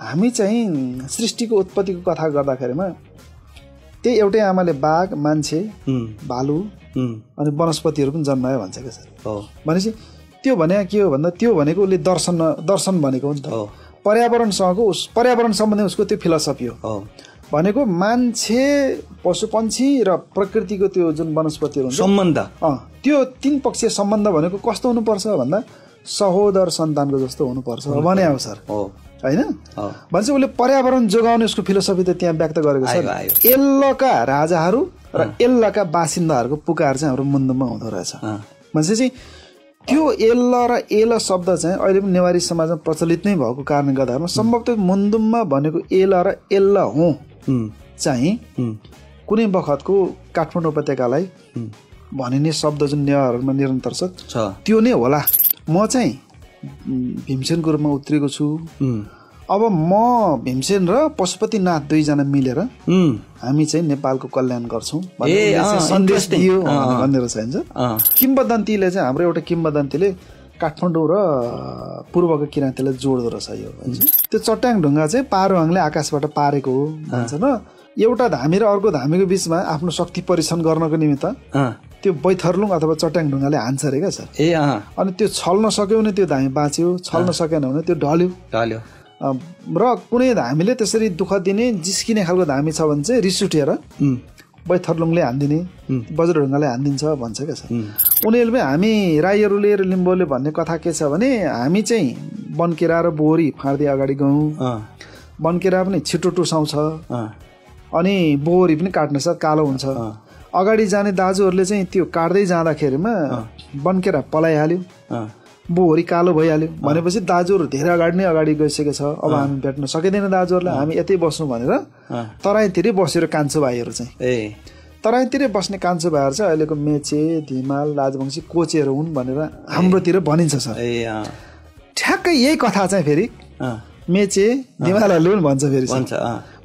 हामी चाहिँ सृष्टिको उत्पत्तिको कथा गर्दाखेरिमा त्यही एउटै आमाले बाघ मान्छे भालु अनि वनस्पतिहरू पनि जन्मायो भन्छ क्या सर। भनेपछि त्यो भने के हो भन्दा त्यो भनेको उसले दर्शन भनेको हो नि त। पर्यावरणसँगको पर्यावरण सम्बन्धी उसको त्यो फिलोसफी हो भनेको मान्छे पशु पन्छी र प्रकृतिको त्यो जुन वनस्पतिहरू हुन्छ सम्बन्ध त्यो तीन पक्षीय सम्बन्ध भनेको कस्तो हुनुपर्छ भन्दा सहोदर सन्तानको जस्तो हुनुपर्छ भने हो सर हैन। भन्छ उसले पर्यावरण जोगाउने उसको फिलोसफी त त्यहाँ व्यक्त गरेको छ। एल्लका राजाहरू र एल्लका बासिन्दाहरूको पुकार चाहिँ हाम्रो मुन्दुममा हुँदो रहेछ। भनेपछि त्यो एल्ल र एल शब्द चाहिँ अहिले पनि नेवारी समाजमा प्रचलित नै भएको कारणले गर्दा सम्भवतः मुन्दुममा भनेको एल र एल्ल हो चाहिँ कुनै बखतको काठमाडौँ उपत्यकालाई भनिने शब्द जुन नेवारहरूमा निरन्तर छ त्यो नै होला। म चाहिँ भीमसेनको रूपमा उत्रिएको छु। अब म भीमसेन र पशुपतिनाथ दुईजना मिलेर हामी चाहिँ नेपालको कल्याण गर्छौँ भन्ने सन्देश दियो भन्ने रहेछ। किम्बदन्तीले चाहिँ हाम्रो एउटा किम्बदन्तीले काठमाडौँ र पूर्वको किराँतीलाई जोड्दो रहेछ यो। त्यो चट्याङ ढुङ्गा चाहिँ पारोहाङले आकाशबाट पारेको हो भन्छ न। एउटा धामी र अर्को धामीको बिचमा आफ्नो शक्ति परीक्षण गर्नको निमित्त त्यो बैथरलुङ अथवा चट्याङ ढुङ्गाले हान्छ अरे क्या सर। अनि त्यो छल्न सक्यो भने त्यो धामी बाँच्यो, छल्न सकेन भने त्यो ढल्यो। र कुनै धामीले त्यसरी दुःख दिने जिस्किने खालको धामी छ भने चाहिँ रिस उठेर बैथरलुङले हान्दिने, वज्रढुङ्गाले हान्दिन्छ भन्छ क्या सर। उनीहरूले हामी राईहरूले र लिम्बूले भन्ने कथा के छ भने हामी चाहिँ बनकेरा र बोहरी फाँड्दै अगाडि गयौँ। बनकेरा पनि छिटो टुसाउँछ अनि बोहरी पनि काट्न सक्छ, कालो हुन्छ। अगाडि जाने दाजुहरूले चाहिँ त्यो काट्दै जाँदाखेरिमा बनकेरा पलाइहाल्यो, बोहरी कालो भइहाल्यो भनेपछि दाजुहरू धेरै अगाडि नै अगाडि गइसकेको छ। अब हामी भेट्न सकिँदैन दाजुहरूलाई, हामी यतै बस्नु भनेर तराईतिरै बसेर कान्छो भाइहरू चाहिँ तराईतिरै बस्ने कान्छो भाइहरू चाहिँ अहिलेको मेचे धिमाल राजवंशी कोचेहरू हुन् भनेर हाम्रोतिर भनिन्छ सर। ठ्याक्कै यही कथा चाहिँ फेरि मेचे धिमालहरूले पनि भन्छ फेरि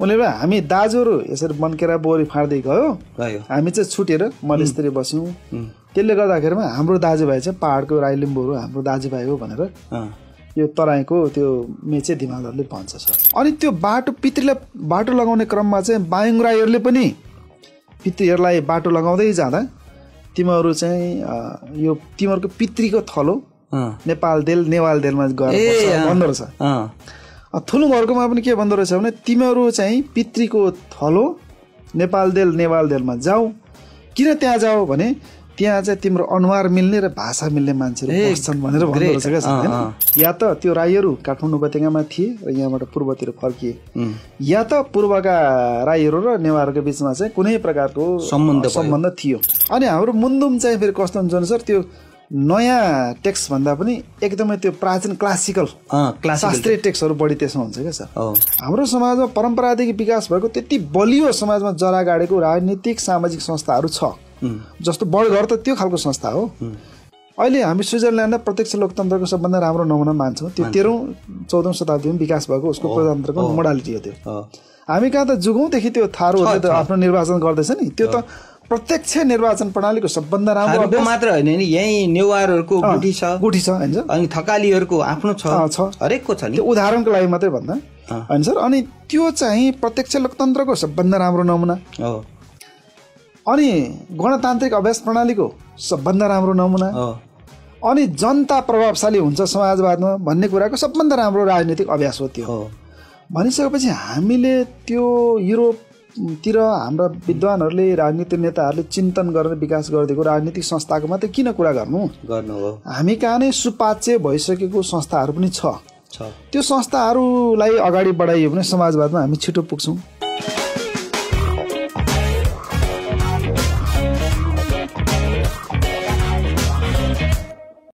उनीहरू हामी दाजुहरू यसरी बनकेरा बोहरी फाँड्दै गयो, हामी चाहिँ छुटेर मधेसतिर बस्यौँ। त्यसले गर्दाखेरिमा हाम्रो दाजुभाइ चाहिँ पहाडको राई लिम्बूहरू हाम्रो दाजुभाइ हो भनेर यो तराईको त्यो मेचे धिमालहरूले भन्छ सर। अनि त्यो पितृलाई बाटो लगाउने क्रममा चाहिँ बायुङ राईहरूले पनि पितृहरूलाई बाटो लगाउँदै जाँदा तिमीहरू चाहिँ यो तिमीहरूको पितृको थलो नेपाल देल नेवाल देलमा गएर भन्दो रहेछ। थुलुङहरूकोमा पनि के भन्दो रहेछ भने तिमीहरू चाहिँ पितृको थलो नेपाल देल नेवाल देलमा जाऊ। किन त्यहाँ जाऊ भने त्यहाँ चाहिँ तिम्रो अनुहार मिल्ने र भाषा मिल्ने मान्छेहरू बस्छन् भनेर भन्दो रहेछ क्या। या त त्यो राईहरू काठमाडौँ उपत्यकामा थिए र यहाँबाट पूर्वतिर फर्किए, या त पूर्वका राईहरू र नेवारको बिचमा चाहिँ कुनै प्रकारको सम्बन्ध थियो। अनि हाम्रो मुन्दुम चाहिँ फेरि कस्तो हुन्छ भने सर त्यो नयाँ टेक्स्ट भन्दा पनि एकदमै त्यो प्राचीन क्लासिकल शास्त्रीय टेक्स्टहरू बढी त्यसमा हुन्छ क्या सर। हाम्रो समाजमा परम्परादेखि विकास भएको त्यति बलियो समाजमा जरा गाडेको राजनीतिक सामाजिक संस्थाहरू छ जस्तो बडघर त त्यो खालको संस्था हो। अहिले हामी स्विजरल्यान्डमा प्रत्यक्ष लोकतन्त्रको सबभन्दा राम्रो नमुना मान्छौँ। त्यो 13औं-14औं शताब्दीमा विकास भएको उसको प्रजातन्त्रको मोडालिटी हो त्यो। हामी कहाँ त जुगौँदेखि त्यो थारूहरूले त आफ्नो निर्वाचन गर्दैछ नि, त्यो त प्रत्यक्ष निर्वाचन प्रणालीको सबभन्दा राम्रो मात्र होइन नि। यही नेवारहरूको गुठी छ हैन, अनि थकालीहरूको आफ्नो छ, हरेकको छ नि। त्यो उदाहरणको लागि मात्रै भन्दा हैन सर। अनि त्यो चाहिँ प्रत्यक्ष लोकतन्त्रको सबभन्दा राम्रो नमुना हो। अनि गणतान्त्रिक अभ्यास प्रणालीको सबभन्दा राम्रो नमुना, अनि जनता प्रभावशाली हुन्छ समाजवादमा भन्ने कुराको सबभन्दा राम्रो राजनीतिक अभ्यास हो त्यो। भनिसकेपछि हामीले त्यो युरोपतिर हाम्रा विद्वानहरूले राजनीतिक नेताहरूले चिन्तन गरेर विकास गरिदिएको राजनीतिक संस्थाको मात्रै किन कुरा गर्नु हो। हामी कहाँ नै सुपाच्य भइसकेको संस्थाहरू पनि छ। त्यो संस्थाहरूलाई अगाडि बढाइयो भने समाजवादमा हामी छिटो पुग्छौँ।